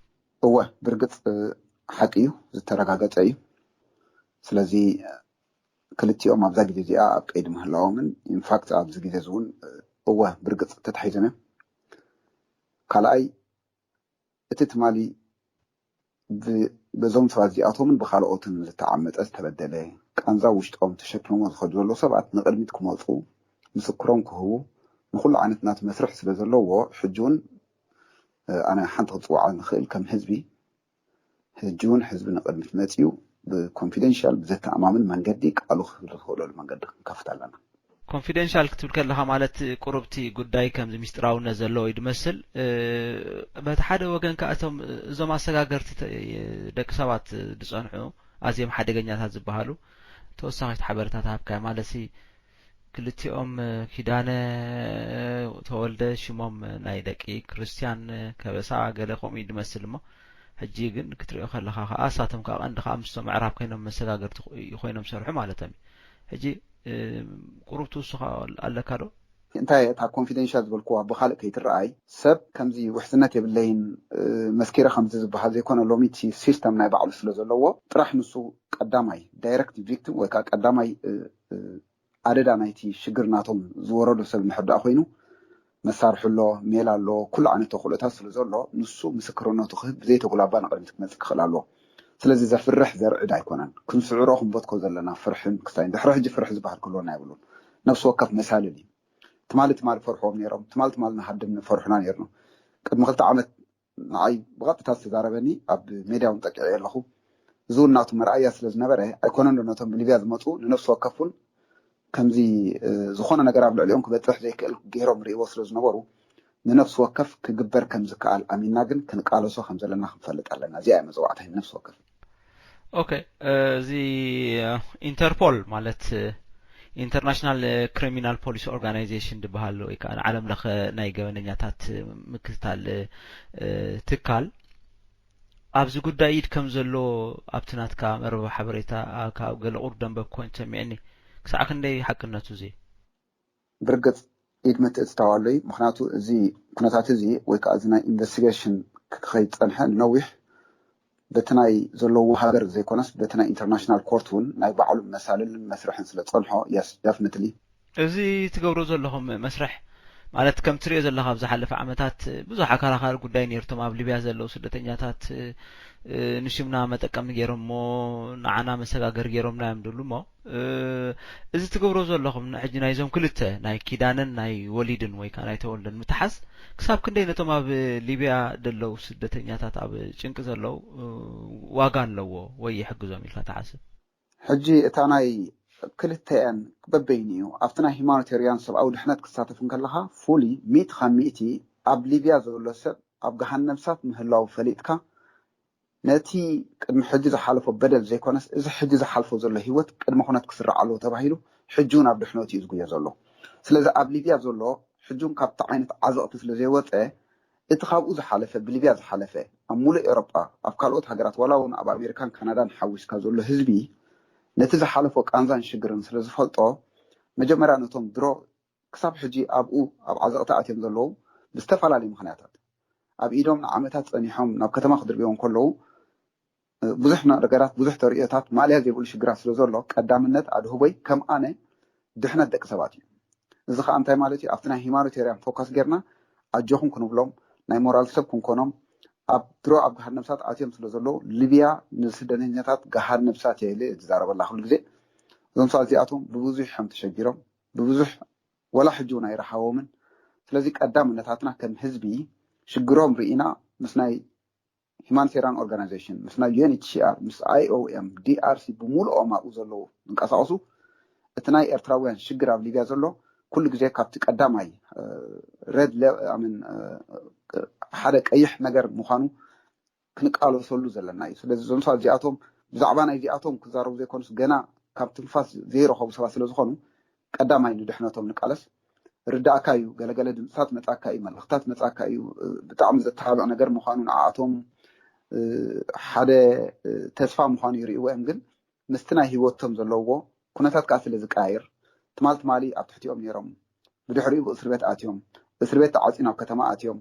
እወ ብርግፅ ሓቂ እዩ፣ ዝተረጋገፀ እዩ። ስለዚ ክልቲኦም ኣብዛ ግዜ እዚኣ ኣብ ቀይዲ ምህላዎምን ኢንፋክት ኣብዚ ግዜ እዚ እውን እወ ብርግፅ ተታሒዞም እዮም። ካልኣይ እቲ ትማሊ በዞም ሰባት እዚኣቶምን ብካልኦትን ዝተዓመፀ ዝተበደለ ቃንዛ ውሽጦም ተሸኪሞሞ ዝኸዱ ዘለዉ ሰባት ንቕድሚት ክመፁ ምስክሮም ክህቡ ንኩሉ ዓይነት ናት መስርሕ ስለ ዘለዎ ሕጂ እውን ኣነ ሓንቲ ክፅውዓ ንኽእል ከም ህዝቢ ሕጂ እውን ህዝቢ ንቕድሚት መፂኡ ብኮንፊደንሻል ብዘተኣማምን መንገዲ ቃሉ ክህብ ዝኽእለሉ መንገዲ ክንከፍት ኣለና። ኮንፊደንሻል ክትብል ከለኻ ማለት ቁሩብቲ ጉዳይ ከምዚ ሚስጥራውነት ዘለዎ እዩ ድመስል። በቲ ሓደ ወገን ከኣ እቶም እዞም ኣሰጋገርቲ ደቂ ሰባት ዝጸንሑ ኣዝዮም ሓደገኛታት ዝበሃሉ ተወሳኺት ሓበሬታ ተሃብካዮ ማለት ሲ ክልቲኦም ኪዳነ ተወልደ ሽሞም ናይ ደቂ ክርስቲያን ከበሳ ገለ ከምኡ እዩ ዝመስል እሞ ሕጂ ግን ክትሪኦ ከለኻ ከዓ እሳቶም ከዓ ቀንዲ ከዓ ምስቶም ኣዕራብ ኮይኖም መሰጋገርቲ ኮይኖም ዝሰርሑ ማለቶም እዩ። ሕጂ ቁሩብ ትውስኻ ኣለካ ዶ? እንታይ እታ ኮንፊደንሻል ዝበልክዋ ብኻልእ ከይትረኣይ ሰብ ከምዚ ውሕስነት የብለይን መስኪረ ከምዚ ዝበሃል ዘይኮነ ሎሚ እቲ ሲስተም ናይ ባዕሉ ስለ ዘለዎ ጥራሕ ንሱ ቀዳማይ ዳይረክት ቪክቲም ወይ ከዓ ቀዳማይ ኣደዳ ናይቲ ሽግር ናቶም ዝወረዶ ሰብ እንድሕር ደኣ ኮይኑ መሳርሒ ኣሎ፣ ሜላ ኣሎ፣ ኩሉ ዓይነት ተኽእሎታት ስለ ዘሎ ንሱ ምስክርነቱ ክህብ ብዘይተጉላባ ንቕድሚት ክመፅእ ክኽእል ኣለዎ። ስለዚ ዘፍርሕ ዘርዕድ ኣይኮነን። ክንስዕሮ ክንበትኮ ዘለና ፍርሕን ክስታይን ድሕሪ ሕጂ ፍርሒ ዝበሃል ክህልወና የብሉን። ነፍሲ ወከፍ መሳልል እዩ። ትማሊ ትማሊ ፈርሕዎም ነይሮም፣ ትማሊ ትማሊ ንሃድም ንፈርሑና ነይርና። ቅድሚ ክልተ ዓመት ንዓይ ብቐጥታ ዝተዛረበኒ ኣብ ሜድያ እውን ጠቂዐ ኣለኹ። እዚ እውን ናቱ መርኣያ ስለ ዝነበረ ኣይኮነን ዶ ነቶም ብሊብያ ዝመፁ ንነፍሲ ወከፍ እውን ከምዚ ዝኾነ ነገር ኣብ ልዕሊኦም ክበፅሕ ዘይክእል ገይሮም ርእይዎ ስለ ዝነበሩ ንነፍሲ ወከፍ ክግበር ከም ዝከኣል ኣሚንና ግን ክንቃለሶ ከም ዘለና ክንፈልጥ ኣለና። እዚኣ እያ መፀዋዕታ ንነፍሲ ወከፍ። ኦኬ፣ እዚ ኢንተርፖል ማለት ኢንተርናሽናል ክሪሚናል ፖሊስ ኦርጋናይዜሽን ዝበሃል ወይ ከዓ ዓለም ለኸ ናይ ገበነኛታት ምክትታል ትካል ኣብዚ ጉዳይ ኢድ ከም ዘሎ ኣብቲ ናትካ መርበብ ሓበሬታ ካብ ገለ ቁሩብ ደንበብ ኮይኑ ተሰሚዕኒ። ክሳዕ ክንደይ ሓቅነቱ እዚ? ብርግፅ ኢድ ምትእትታው ኣሎ እዩ። ምክንያቱ እዚ ኩነታት እዚ ወይ ከዓ እዚ ናይ ኢንቨስቲጌሽን ክኸይድ ፀንሐ ንነዊሕ በቲ ናይ ዘለዎ ሃገር ዘይኮነስ በቲ ናይ ኢንተርናሽናል ኮርት እውን ናይ ባዕሉ መሳልልን መስርሕን ስለ ዝፀንሖ የስ ደፍንትሊ እዚ ትገብሮ ዘለኹም መስርሕ ማለት ከም ትሪኦ ዘለኻ ኣብ ዝሓለፈ ዓመታት ብዙሕ ኣከራኻሪ ጉዳይ ነይርቶም ኣብ ሊብያ ዘለዉ ስደተኛታት ንሽምና መጠቀሚ ገይሮሞ ንዓና መሰጋገር ገይሮምና እዮም ድብሉ እሞ እዚ ትገብሮ ዘለኹም ሕጂ ናይዞም ክልተ ናይ ኪዳነን ናይ ወሊድን ወይ ከዓ ናይ ተወልደን ምትሓዝ ክሳብ ክንደይ ነቶም ኣብ ሊብያ ደለዉ ስደተኛታት ኣብ ጭንቂ ዘለዉ ዋጋ ኣለዎ ወይ ይሕግዞም ኢልካ ትሓስብ? ሕጂ እታ ናይ ክልተአን በበይኑ እዩ ኣብቲ ናይ ሂማኖቴርያን ሰብኣዊ ድሕነት ክሳተፍ እንከለኻ ፉሊ ሚእቲ ካብ ሚእቲ ኣብ ሊብያ ዘሎ ሰብ ኣብ ገሃነምሳት ምህላው ፈሊጥካ ነቲ ቅድሚ ሕጂ ዝሓለፎ በደል ዘይኮነስ እዚ ሕጂ ዝሓልፎ ዘሎ ህይወት ቅድሚ ኩነት ክስራዕ ኣለዎ ተባሂሉ ሕጂ እውን ኣብ ድሕነቱ እዩ ዝጉዮ ዘሎ። ስለዚ ኣብ ሊብያ ዘሎ ሕጂ እውን ካብቲ ዓይነት ዓዘቕቲ ስለ ዘይወፀ እቲ ካብኡ ዝሓለፈ ብሊብያ ዝሓለፈ ኣብ ሙሉእ ኤውሮጳ ኣብ ካልኦት ሃገራት ዋላ እውን ኣብ ኣሜሪካን ካናዳን ሓዊስካ ዘሎ ህዝቢ ነቲ ዝሓለፎ ቃንዛን ሽግርን ስለ ዝፈልጦ መጀመርያ ነቶም ድሮ ክሳብ ሕጂ ኣብኡ ኣብ ዓዘቕቲ ኣትዮም ዘለዉ ብዝተፈላለዩ ምኽንያታት ኣብ ኢዶም ንዓመታት ጸኒሖም ናብ ከተማ ክድርብዮም ከለዉ ብዙሕ ነገራት ብዙሕ ተርእዮታት ማእለያ ዘይብሉ ሽግራት ስለ ዘሎ ቀዳምነት ኣድህቦይ ከም ኣነ ድሕነት ደቂ ሰባት እዩ። እዚ ከዓ እንታይ ማለት እዩ ኣብቲ ናይ ሂማኖቴርያን ፎካስ ጌርና ኣጆኹም ክንብሎም ናይ ሞራል ሰብ ክንኮኖም ኣብ ድሮ ኣብ ገሃድ ነብሳት ኣትዮም ስለ ዘለዉ ሊብያ ንስደተኛታት ገሃድ ነብሳት እየ ኢለ እየ ዝዛረበላ ኩሉ ግዜ። እዞም ሰባት እዚኣቶም ብብዙሕ እዮም ተሸጊሮም ብብዙሕ ወላ ሕጂ እውን ኣይረሓቦምን። ስለዚ ቀዳምነታትና ከም ህዝቢ ሽግሮም ርኢና ምስ ናይ ሂማኒቴሪያን ኦርጋናይዜሽን ምስ ናይ ዩኤንኤችሲኣር ምስ ኣይኦኤም ዲኣርሲ ብምሉኦም ኣብኡ ዘለዉ ዝንቀሳቀሱ እቲ ናይ ኤርትራውያን ሽግር ኣብ ሊብያ ዘሎ ኩሉ ግዜ ካብቲ ቀዳማይ ሬድ ሓደ ቀይሕ ነገር ምዃኑ ክንቃለሰሉ ዘለና እዩ። ስለዚ እዞም ሰባት እዚኣቶም ብዛዕባ ናይ እዚኣቶም ክዛረቡ ዘይኮኑስ ገና ካብ ትንፋስ ዘይረኸቡ ሰባት ስለ ዝኾኑ ቀዳማይ ንድሕነቶም ንቃለስ። ርዳእካ እዩ፣ ገለገለ ድምፅታት መፃካ እዩ፣ መልእክታት መፃካ እዩ፣ ብጣዕሚ ዘተባብዕ ነገር ምዃኑ ንዓኣቶም ሓደ ተስፋ ምዃኑ ይርእይዎ እዮም። ግን ምስቲ ናይ ህይወቶም ዘለውዎ ኩነታት ከዓ ስለ ዝቀያየር ትማል ትማሊ ኣብ ትሕቲኦም ነይሮም ብድሕሪኡ እስር ቤት ኣትዮም እስር ቤት ተዓፅዩ ናብ ከተማ ኣትዮም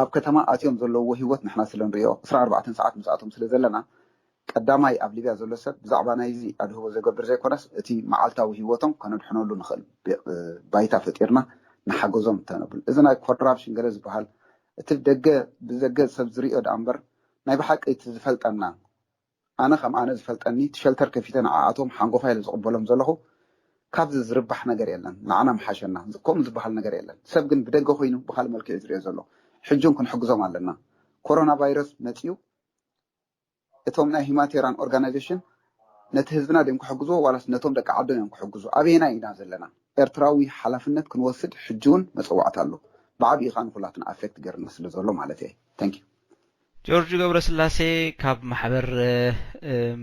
ኣብ ከተማ ኣትዮም ዘለውዎ ህይወት ንሕና ስለ ንሪኦ ዕስራን ኣርባዕተን ሰዓት ምስኣቶም ስለ ዘለና ቀዳማይ ኣብ ሊብያ ዘሎ ሰብ ብዛዕባ ናይዚ ኣድህቦ ዘገብር ዘይኮነስ እቲ መዓልታዊ ህይወቶም ከነድሕነሉ ንኽእል ባይታ ፈጢርና ንሓገዞም እንተነብል እዚ ናይ ኮራፕሽን ገለ ዝበሃል እቲ ደገ ብዘገ ሰብ ዝሪኦ ደኣ እምበር ናይ ብሓቂ እቲ ዝፈልጠና ኣነ ከም ኣነ ዝፈልጠኒ እቲ ሸልተር ከፊተ ንዓኣቶም ሓንጎፋ ኢለ ዝቕበሎም ዘለኹ ካብዚ ዝርባሕ ነገር የለን ንዓና ምሓሸና ከምኡ ዝበሃል ነገር የለን ሰብ ግን ብደገ ኮይኑ ብካልእ መልክዕ ዝሪኦ ዘሎ ሕጂ እውን ክንሕግዞም ኣለና ኮሮና ቫይረስ መፂኡ እቶም ናይ ሂማቴራን ኦርጋናይዜሽን ነቲ ህዝብና ድዮም ክሕግዝዎ ዋላስ ነቶም ደቂ ዓዶም እዮም ክሕግዙ ኣበየናይ ኢና ዘለና ኤርትራዊ ሓላፍነት ክንወስድ ሕጂ እውን መፀዋዕታ ኣሎ ብዓብዪ ከዓ ንኩላትና ኣፌክት ገይርና ስለ ዘሎ ማለት እየ thank you ጆርጅ ገብረስላሴ ካብ ማሕበር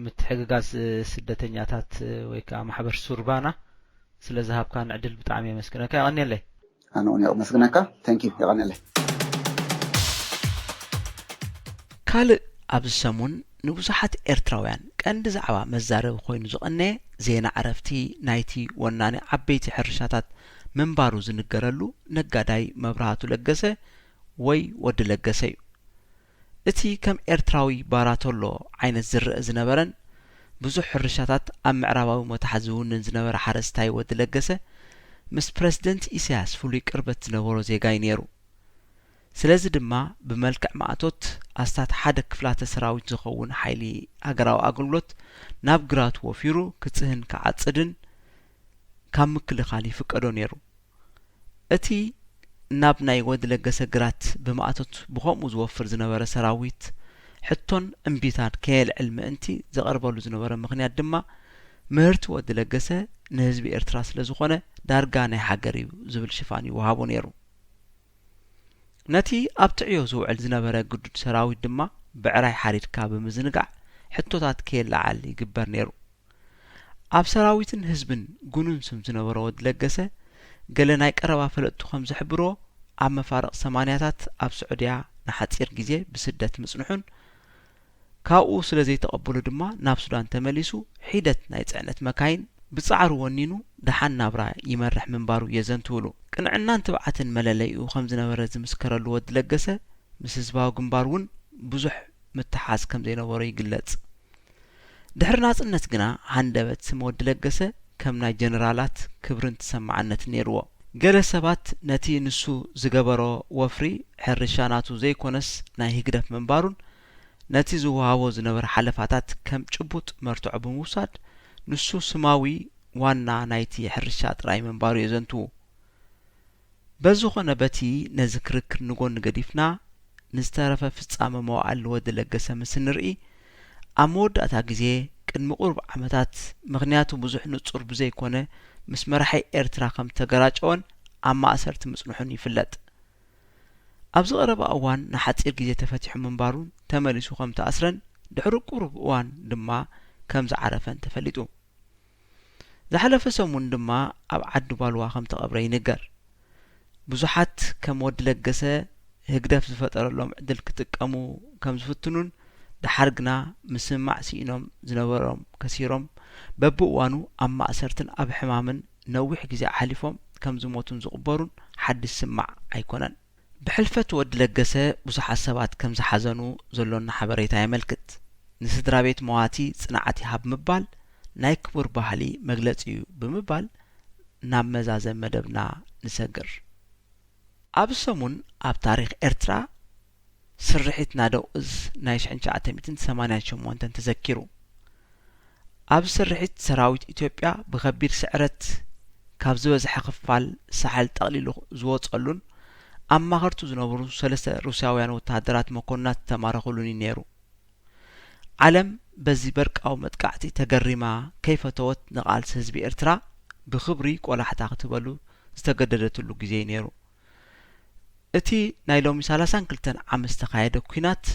ምትሕግጋዝ ስደተኛታት ወይ ከዓ ማሕበር ሱርባና ስለ ዝሃብካን ዕድል ብጣዕሚ የመስግነካ። የቐንየለይ። ኣነ እውን የመስግነካ። Thank you። የቐንየለይ። ካልእ ኣብዚ ሰሙን ንብዙሓት ኤርትራውያን ቀንዲ ዛዕባ መዛረቢ ኮይኑ ዝቐነየ ዜና ዕረፍቲ ናይቲ ወናኒ ዓበይቲ ሕርሻታት ምንባሩ ዝንገረሉ ነጋዳይ መብራህቱ ለገሰ ወይ ወዲ ለገሰ እዩ። እቲ ከም ኤርትራዊ ባራቶሎ ዓይነት ዝረአ ዝነበረን ብዙሕ ሕርሻታት ኣብ ምዕራባዊ መታሕት ዝውንን ዝነበረ ሓረስታይ ወዲ ለገሰ፣ ምስ ፕረሲደንት ኢሳያስ ፍሉይ ቅርበት ዝነበሮ ዜጋ እዩ ነይሩ። ስለዚ ድማ ብመልክዕ ማእቶት ኣስታት ሓደ ክፍላተ ሰራዊት ዝኸውን ሓይሊ ሃገራዊ ኣገልግሎት ናብ ግራቱ ወፊሩ ክጽህን ክዓጽድን ካብ ምክልኻል ይፍቀዶ ነይሩ። እቲ ናብ ናይ ወዲ ለገሰ ግራት ብማእቶት ብኸምኡ ዝወፍር ዝነበረ ሰራዊት ሕቶን እምቢታን ከየልዕል ምእንቲ ዝቐርበሉ ዝነበረ ምኽንያት ድማ ምህርቲ ወዲ ለገሰ ንህዝቢ ኤርትራ ስለ ዝኾነ ዳርጋ ናይ ሃገር እዩ ዝብል ሽፋን ይወሃቦ ነይሩ። ነቲ ኣብ ጥዕዮ ዝውዕል ዝነበረ ግዱድ ሰራዊት ድማ ብዕራይ ሓሪድካ ብምዝንጋዕ ሕቶታት ከየለዓዕል ይግበር ነይሩ። ኣብ ሰራዊትን ህዝብን ግኑን ስም ዝነበሮ ወዲ ለገሰ፣ ገለ ናይ ቀረባ ፈለጥቱ ከም ዝሕብርዎ፣ ኣብ መፋርቕ ሰማንያታት ኣብ ስዑድያ ንሓጺር ግዜ ብስደት ምጽንሑን፣ ካብኡ ስለ ዘይተቐበሎ ድማ ናብ ሱዳን ተመሊሱ ሒደት ናይ ጽዕነት መካይን ብጻዕሩ ወኒኑ ደሓን ናብራ ይመርሕ ምንባሩ የዘንትውሉ። ቅንዕናን ትብዓትን መለለይኡ ከም ዝነበረ ዝምስከረሉ ወዲ ለገሰ፣ ምስ ህዝባዊ ግንባር እውን ብዙሕ ምትሓዝ ከም ዘይነበሮ ይግለጽ። ድሕሪ ናጽነት ግና ሃንደበት ስም ወዲ ለገሰ ከም ናይ ጀነራላት ክብርን ተሰማዕነትን ነይርዎ። ገለ ሰባት ነቲ ንሱ ዝገበሮ ወፍሪ ሕርሻ ናቱ ዘይኮነስ ናይ ህግደፍ ምንባሩን ነቲ ዝወሃቦ ዝነበረ ሓለፋታት ከም ጭቡጥ መርትዖ ብምውሳድ ንሱ ስማዊ ዋና ናይቲ ሕርሻ ጥራይ ምንባሩ የዘንትዉ። በዚ ኾነ በቲ ነዚ ክርክር ንጎኒ ገዲፍና ንዝተረፈ ፍጻመ መዋእል ወዲ ለገሰ ምስ እንርኢ፣ ኣብ መወዳእታ ግዜ ቅድሚ ቁሩብ ዓመታት ምኽንያቱ ብዙሕ ንጹር ብዘይኮነ ምስ መራሒ ኤርትራ ከም ተገራጨወን ኣብ ማእሰርቲ ምጽንሑን ይፍለጥ። ኣብዚ ቀረባ እዋን ንሓጺር ግዜ ተፈቲሑ ምንባሩን ተመሊሱ ከም ተኣስረን ድሕሪ ቁሩብ እዋን ድማ ከም ዝዓረፈን ተፈሊጡ። ዝሓለፈ ሰሙን ድማ ኣብ ዓዲ ባልዋ ከም ተቐብረ ይንገር። ብዙሓት ከም ወዲ ለገሰ ህግደፍ ዝፈጠረሎም ዕድል ክጥቀሙ ከም ዝፍትኑን ደሓር ግና ምስምማዕ ስኢኖም ዝነበሮም ከሲሮም በብእዋኑ ኣብ ማእሰርትን ኣብ ሕማምን ነዊሕ ግዜ ኣሕሊፎም ከም ዝሞቱን ዝቕበሩን ሓድሽ ስማዕ ኣይኮነን። ብሕልፈት ወዲ ለገሰ ብዙሓት ሰባት ከም ዝሓዘኑ ዘሎና ሓበሬታ የመልክት። ንስድራ ቤት መዋቲ ጽንዓት ይሃብ ምባል ናይ ክቡር ባህሊ መግለጺ እዩ ብምባል ናብ መዛዘም መደብና ንሰግር። ኣብዚ ሰሙን ኣብ ታሪኽ ኤርትራ ስርሒት ናደው እዝ ናይ ሽሕን ትሽዓተ ሚእትን ሰማንያን ሸሞንተን ተዘኪሩ። ኣብዚ ስርሒት ሰራዊት ኢትዮጵያ ብኸቢድ ስዕረት ካብ ዝበዝሐ ክፋል ሳሕል ጠቕሊሉ ዝወጸሉን ኣማኸርቱ ዝነበሩ ሰለስተ ሩስያውያን ወተሃደራት መኮንናት ዝተማረኹሉን እዩ ነይሩ። ዓለም በዚ በርቃዊ መጥቃዕቲ ተገሪማ ከይፈተወት ንቓልሲ ህዝቢ ኤርትራ ብኽብሪ ቆላሕታ ክትበሉ ዝተገደደትሉ ግዜ እዩ ነይሩ። እቲ ናይ ሎሚ ሰላሳን ክልተን ዓመት ዝተኻየደ ኲናት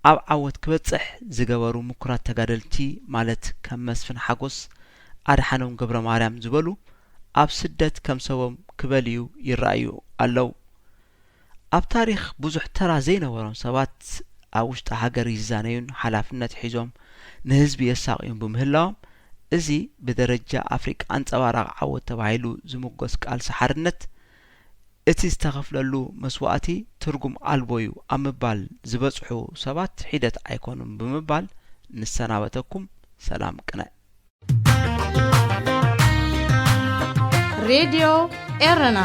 ኣብ ዓወት ክበጽሕ ዝገበሩ ምኩራት ተጋደልቲ ማለት ከም መስፍን ሓጎስ፣ ኣድሓኖም ገብረማርያም ዝበሉ ኣብ ስደት ከም ሰቦም ክበልዩ ይረኣዩ ኣለዉ። ኣብ ታሪኽ ብዙሕ ተራ ዘይነበሮም ሰባት ኣብ ውሽጢ ሃገር ይዛነዩን ሓላፍነት ሒዞም ንህዝቢ የሳቕዩን ብምህላዎም፣ እዚ ብደረጃ ኣፍሪቃ ኣንጸባራቒ ዓወት ተባሂሉ ዝምጎስ ቃልሲ ሓርነት፣ እቲ ዝተኸፍለሉ መስዋእቲ ትርጉም ኣልቦ እዩ ኣብ ምባል ዝበጽሑ ሰባት ሒደት ኣይኮኑን ብምባል ንሰናበተኩም። ሰላም ቅነ። ሬድዮ ኤረና።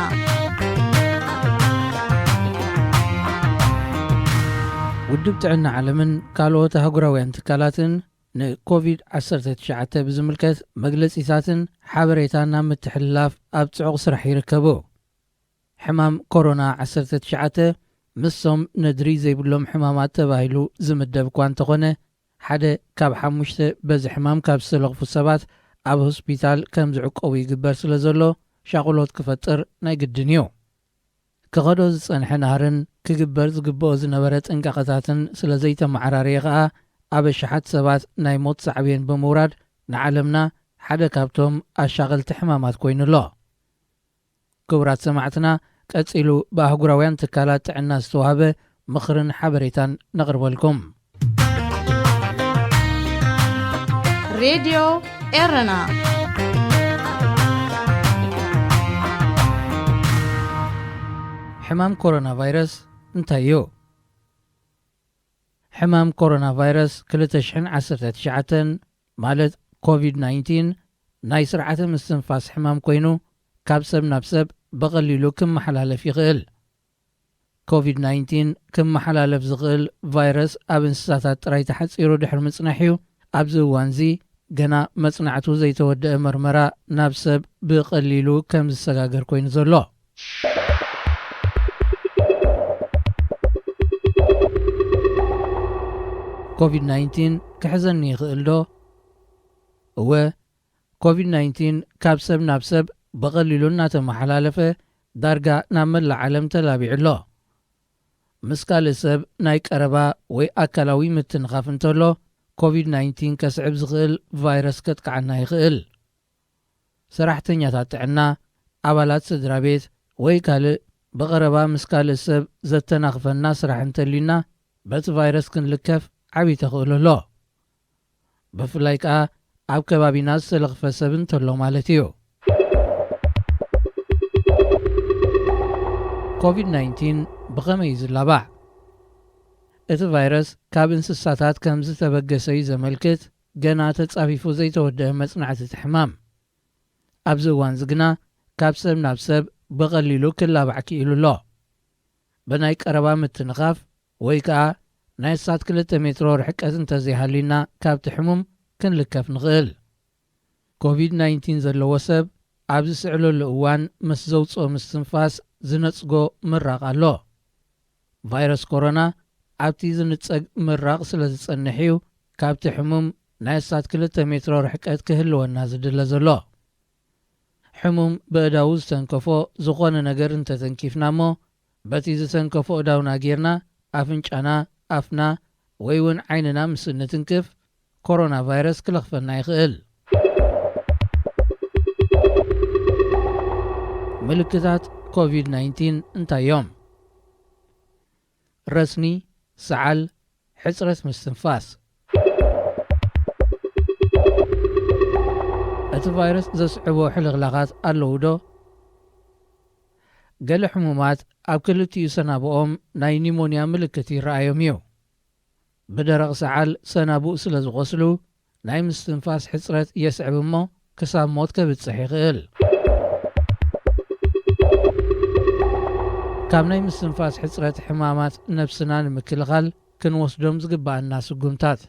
ውድብ ጥዕና ዓለምን ካልኦት ኣህጉራውያን ትካላትን ንኮቪድ ዓሰርተ ትሽዓተ ብዝምልከት መግለጺታትን ሓበሬታን ናብ ምትሕልላፍ ኣብ ጽዑቕ ስራሕ ይርከቡ። ሕማም ኮሮና ዓሰርተ ትሽዓተ ምስቶም ነድሪ ዘይብሎም ሕማማት ተባሂሉ ዝምደብ እኳ እንተኾነ፣ ሓደ ካብ ሓሙሽተ በዚ ሕማም ካብ ዝተለኽፉ ሰባት ኣብ ሆስፒታል ከም ዝዕቆቡ ይግበር ስለ ዘሎ፣ ሻቕሎት ክፈጥር ናይ ግድን እዩ። ክኸዶ ዝጸንሐ ናህርን ክግበር ዝግብኦ ዝነበረ ጥንቃቐታትን ስለ ዘይተመዓራረየ ከኣ፣ ኣብ ኣሽሓት ሰባት ናይ ሞት ሳዕቤን ብምውራድ፣ ንዓለምና ሓደ ካብቶም ኣሻቐልቲ ሕማማት ኮይኑ ኣሎ። ክቡራት ሰማዕትና፣ ቀጺሉ ብኣህጉራውያን ትካላት ጥዕና ዝተዋህበ ምኽርን ሓበሬታን ነቕርበልኩም። ሬድዮ ኤረና። ሕማም ኮሮና ቫይረስ እንታይ እዩ? ሕማም ኮሮና ቫይረስ ክልተ ሽሕን ዓሰርተ ትሽዓተን፣ ማለት ኮቪድ ናይንቲን፣ ናይ ስርዓተ ምስትንፋስ ሕማም ኮይኑ፣ ካብ ሰብ ናብ ሰብ ብቐሊሉ ክመሓላለፍ ይኽእል። ኮቪድ ናይንቲን ክመሓላለፍ ዝኽእል ቫይረስ ኣብ እንስሳታት ጥራይ ተሓጺሩ ድሕሪ ምጽናሕ እዩ። ኣብዚ እዋንዚ ገና መጽናዕቱ ዘይተወደአ መርመራ ናብ ሰብ ብቐሊሉ ከም ዝሰጋገር ኮይኑ ዘሎ። ኮቪድ ናይንቲን ክሕዘኒ ይኽእል ዶ? እወ፣ ኮቪድ ናይንቲን ካብ ሰብ ናብ ሰብ ብቐሊሉ እናተመሓላለፈ ዳርጋ ናብ መላእ ዓለም ተላቢዑ ኣሎ። ምስ ካልእ ሰብ ናይ ቀረባ ወይ ኣካላዊ ምትንኻፍ እንተሎ፣ ኮቪድ ናይንቲን ከስዕብ ዝኽእል ቫይረስ ከጥቅዓና ይኽእል። ሰራሕተኛታት ጥዕና፣ ኣባላት ስድራ ቤት ወይ ካልእ ብቐረባ ምስ ካልእ ሰብ ዘተናኽፈና ስራሕ እንተልዩና፣ በቲ ቫይረስ ክንልከፍ ዓብዪ ተኽእሎ ኣሎ። ብፍላይ ከኣ ኣብ ከባቢና ዝተለኽፈ ሰብ እንተሎ ማለት እዩ። ኮቪድ ናይንቲን ብኸመይ እዩ ዝላባዕ? እቲ ቫይረስ ካብ እንስሳታት ከም ዝተበገሰ እዩ ዘመልክት ገና ተጻፊፉ ዘይተወደአ መጽናዕቲ እቲ ሕማም። ኣብዚ እዋንዚ ግና ካብ ሰብ ናብ ሰብ ብቐሊሉ ክላባዕ ክኢሉ ኣሎ። ብናይ ቀረባ ምትንኻፍ ወይ ከኣ ናይ ኣስታት ክልተ ሜትሮ ርሕቀት እንተዘይሃልዩና ካብቲ ሕሙም ክንልከፍ ንኽእል። ኮቪድ ናይንቲን ዘለዎ ሰብ ኣብ ዝስዕለሉ እዋን ምስ ዘውጽኦ ምስትንፋስ ዝነጽጎ ምራቕ ኣሎ። ቫይረስ ኮሮና ኣብቲ ዝንጸግ ምራቕ ስለ ዝጸንሕ እዩ ካብቲ ሕሙም ናይ ኣስታት ክልተ ሜትሮ ርሕቀት ክህልወና ዝድለ ዘሎ። ሕሙም በእዳዉ ዝተንከፎ ዝኾነ ነገር እንተተንኪፍና እሞ፣ በቲ ዝተንከፎ እዳውና ጌርና ኣፍንጫና፣ ኣፍና ወይ እውን ዓይንና ምስ እንትንክፍ፣ ኮሮና ቫይረስ ክለኽፈና ይኽእል። ምልክታት ኮቪድ ናይንቲን እንታይ እዮም? ረስኒ፣ ሰዓል፣ ሕጽረት ምስትንፋስ። እቲ ቫይረስ ዘስዕቦ ሕልኽላኻት ኣለዉ ዶ? ገለ ሕሙማት ኣብ ክልቲኡ ሰናብኦም ናይ ኒሞንያ ምልክት ይረኣዮም እዩ። ብደረቕ ሰዓል ሰናብኡ ስለ ዝቖስሉ፣ ናይ ምስትንፋስ ሕጽረት የስዕብ እሞ ክሳብ ሞት ከብጽሕ ይኽእል። ካብ ናይ ምስትንፋስ ሕጽረት ሕማማት ነብስና ንምክልኻል ክንወስዶም ዝግባኣና ስጉምታት።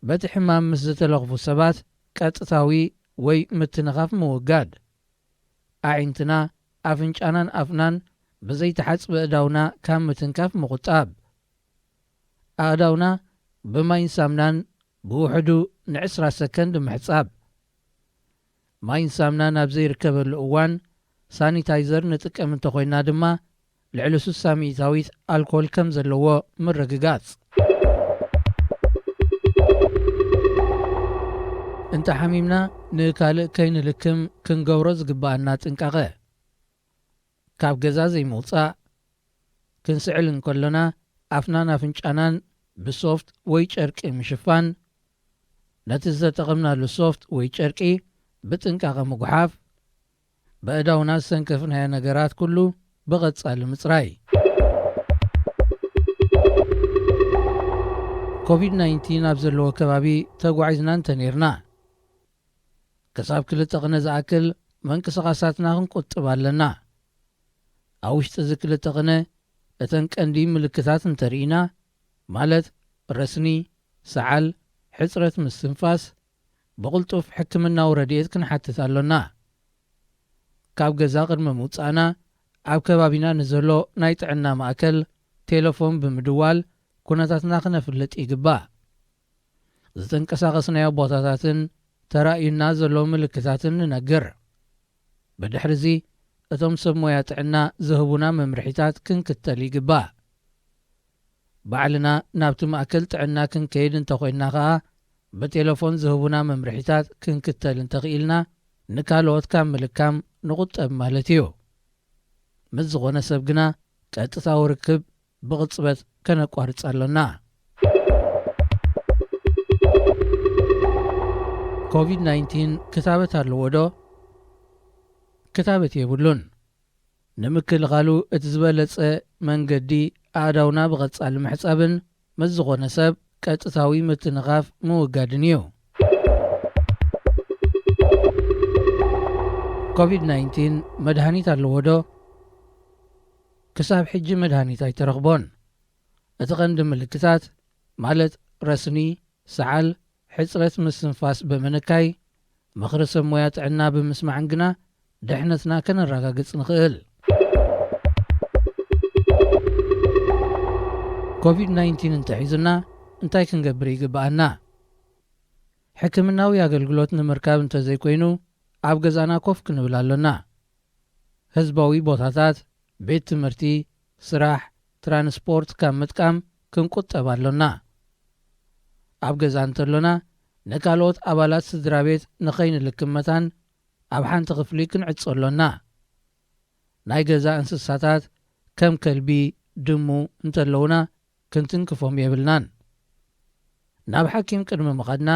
በቲ ሕማም ምስ ዝተለኽፉ ሰባት ቀጥታዊ ወይ ምትንኻፍ ምውጋድ። ኣዒንትና፣ ኣፍንጫናን ኣፍናን ብዘይተሓጽበ እዳውና ካብ ምትንካፍ ምቑጣብ። ኣእዳውና ብማይን ሳምናን ብውሕዱ ንዕስራ ሰከንድ ምሕጻብ። ማይን ሳምናን ኣብ ዘይርከበሉ እዋን ሳኒታይዘር ንጥቀም እንተኾይና ድማ ልዕሊ ስሳ ሚእታዊት ኣልኮል ከም ዘለዎ ምርግጋጽ። እንተ ሓሚምና ንካልእ ከይንልክም ክንገብሮ ዝግባኣና ጥንቃቐ። ካብ ገዛ ዘይምውጻእ። ክንስዕል እንከሎና ኣፍናን ኣፍንጫናን ብሶፍት ወይ ጨርቂ ምሽፋን። ነቲ ዝተጠቐምናሉ ሶፍት ወይ ጨርቂ ብጥንቃቐ ምጉሓፍ። በእዳውና ዝተንከፍናዮ ነገራት ኩሉ ብቐጻሊ ምጽራይ። ኮቪድ ናይንቲን ኣብ ዘለዎ ከባቢ ተጓዒዝና እንተ ኔርና፣ ክሳብ ክልተ ቅነ ዝኣክል ምንቅስቓሳትና ክንቁጥብ ኣለና። ኣብ ውሽጢ እዚ ክልተ ቅነ እተን ቀንዲ ምልክታት እንተርኢና፣ ማለት ረስኒ፣ ሰዓል፣ ሕጽረት ምስትንፋስ፣ ብቕልጡፍ ሕክምናዊ ረድኤት ክንሓትት ኣሎና። ካብ ገዛ ቅድሚ ምውጻእና ኣብ ከባቢና ንዘሎ ናይ ጥዕና ማእከል ቴሌፎን ብምድዋል ኩነታትና ክነፍልጥ ይግባእ። ዝተንቀሳቐስናዮ ቦታታትን ተራእዩና ዘሎ ምልክታትን ንነግር። ብድሕርዚ እቶም ሰብ ሞያ ጥዕና ዝህቡና መምርሒታት ክንክተል ይግባእ። ባዕልና ናብቲ ማእከል ጥዕና ክንከይድ እንተኾይንና ኸኣ ብቴሌፎን ዝህቡና መምርሒታት ክንክተል እንተኽኢልና፣ ንካልኦት ካብ ምልካም ንቑጠብ ማለት እዩ። ምስ ዝኾነ ሰብ ግና ቀጥታዊ ርክብ ብቕጽበት ከነቋርጽ ኣሎና። ኮቪድ ናይንቲን ክታበት ኣለዎ ዶ? ክታበት የብሉን። ንምክልኻሉ እቲ ዝበለጸ መንገዲ ኣእዳውና ብቐጻሊ ምሕጻብን ምስ ዝኾነ ሰብ ቀጥታዊ ምትንኻፍ ምውጋድን እዩ። ኮቪድ ናይንቲን መድሃኒት ኣለዎ ዶ? ክሳብ ሕጂ መድሃኒት ኣይተረኽቦን። እቲ ቀንዲ ምልክታት ማለት ረስኒ፣ ሰዓል፣ ሕጽረት ምስትንፋስ ብምንካይ፣ ምኽሪ ሰብ ሞያ ጥዕና ብምስማዕን ግና ድሕነትና ከነረጋግጽ ንኽእል። ኮቪድ ናይንቲን እንተሒዙና እንታይ ክንገብር ይግብኣና? ሕክምናዊ ኣገልግሎት ንምርካብ እንተዘይኮይኑ ኣብ ገዛና ኮፍ ክንብል ኣሎና። ህዝባዊ ቦታታት፣ ቤት ትምህርቲ፣ ስራሕ፣ ትራንስፖርት ካብ ምጥቃም ክንቁጠብ ኣሎና። ኣብ ገዛ እንተሎና ንካልኦት ኣባላት ስድራ ቤት ንኸይንልክም መታን ኣብ ሓንቲ ክፍሊ ክንዕጾ ኣሎና። ናይ ገዛ እንስሳታት ከም ከልቢ፣ ድሙ እንተለዉና ክንትንክፎም የብልናን። ናብ ሓኪም ቅድሚ ምኻድና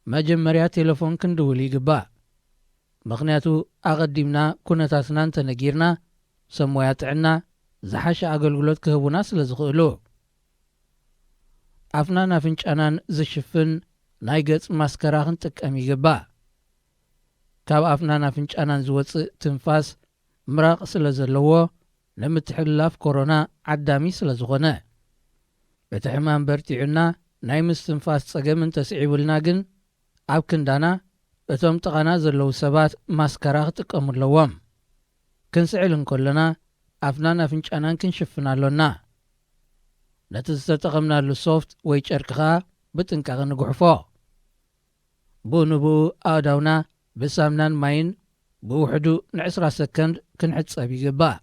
መጀመርያ ቴሌፎን ክንድውል ይግባእ። ምኽንያቱ ኣቐዲምና ኩነታትና እንተነጊርና ሰብ ሞያ ጥዕና ዝሓሸ ኣገልግሎት ክህቡና ስለ ዝኽእሉ። ኣፍናን ኣፍንጫናን ዝሽፍን ናይ ገጽ ማስከራ ክንጥቀም ይግባእ። ካብ ኣፍናን ኣፍንጫናን ዝወጽእ ትንፋስ ምራቕ ስለ ዘለዎ ንምትሕልላፍ ኮሮና ዓዳሚ ስለ ዝኾነ። እቲ ሕማም በርቲዑና ናይ ምስትንፋስ ጸገም እንተስዒቡልና ግን ኣብ ክንዳና እቶም ጥቓና ዘለዉ ሰባት ማስከራ ክጥቀሙ ኣለዎም። ክንስዕል እንከሎና ኣፍናን ኣፍንጫናን ክንሽፍን ኣሎና። ነቲ ዝተጠቐምናሉ ሶፍት ወይ ጨርቂ ኸኣ ብጥንቃቐ ንጉሕፎ። ብኡ ንብኡ ኣእዳውና ብሳምናን ማይን ብውሕዱ ንዕስራ ሰከንድ ክንሕጸብ ይግባእ።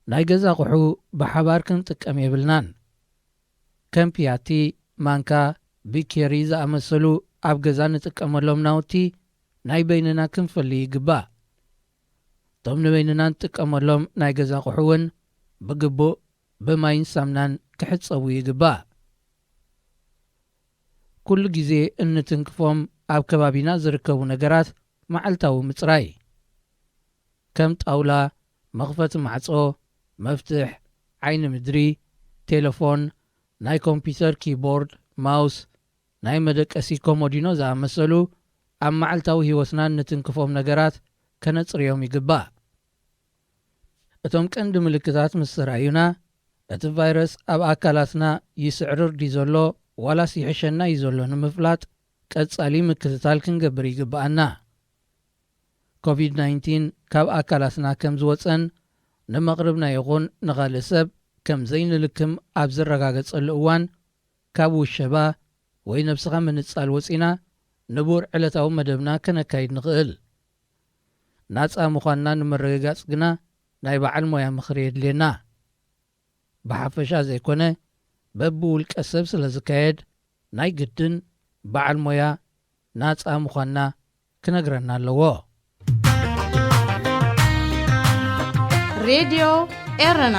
ናይ ገዛ ኣቑሑ ብሓባር ክንጥቀም የብልናን። ከም ፒያቲ፣ ማንካ፣ ቢኬሪ ዝኣመሰሉ ኣብ ገዛ ንጥቀመሎም ናውቲ ናይ በይንና ክንፈሊ ይግባእ። እቶም ንበይንና ንጥቀመሎም ናይ ገዛ ኣቑሑ እውን ብግቡእ ብማይን ሳምናን ክሕጸቡ ይግባእ። ኩሉ ግዜ እንትንክፎም ኣብ ከባቢና ዝርከቡ ነገራት መዓልታዊ ምጽራይ፣ ከም ጣውላ፣ መኽፈቲ ማዕጾ፣ መፍትሕ፣ ዓይኒ ምድሪ፣ ቴሌፎን፣ ናይ ኮምፒተር ኪቦርድ፣ ማውስ፣ ናይ መደቀሲ ኮሞዲኖ ዝኣመሰሉ ኣብ መዓልታዊ ህይወትና እንትንክፎም ነገራት ከነጽርዮም ይግባእ። እቶም ቀንዲ ምልክታት ምስ ተራእዩና፣ እቲ ቫይረስ ኣብ ኣካላትና ይስዕርር ድዩ ዘሎ ዋላስ ይሕሸና እዩ ዘሎ ንምፍላጥ ቀጻሊ ምክትታል ክንገብር ይግብኣና። ኮቪድ ናይንቲን ካብ ኣካላትና ከም ዝወጸን ንመቕርብና ይኹን ንኻልእ ሰብ ከም ዘይንልክም ኣብ ዝረጋገጸሉ እዋን፣ ካብ ውሸባ ወይ ነብስኻ ምንጻል ወጺና ንቡር ዕለታዊ መደብና ከነካይድ ንኽእል። ናጻ ምዃንና ንምርግጋጽ ግና ናይ በዓል ሞያ ምኽሪ የድልየና። ብሓፈሻ ዘይኮነ በብውልቀ ሰብ ስለ ዝካየድ ናይ ግድን በዓል ሞያ ናጻ ምዃንና ክነግረና ኣለዎ። ሬድዮ ኤረና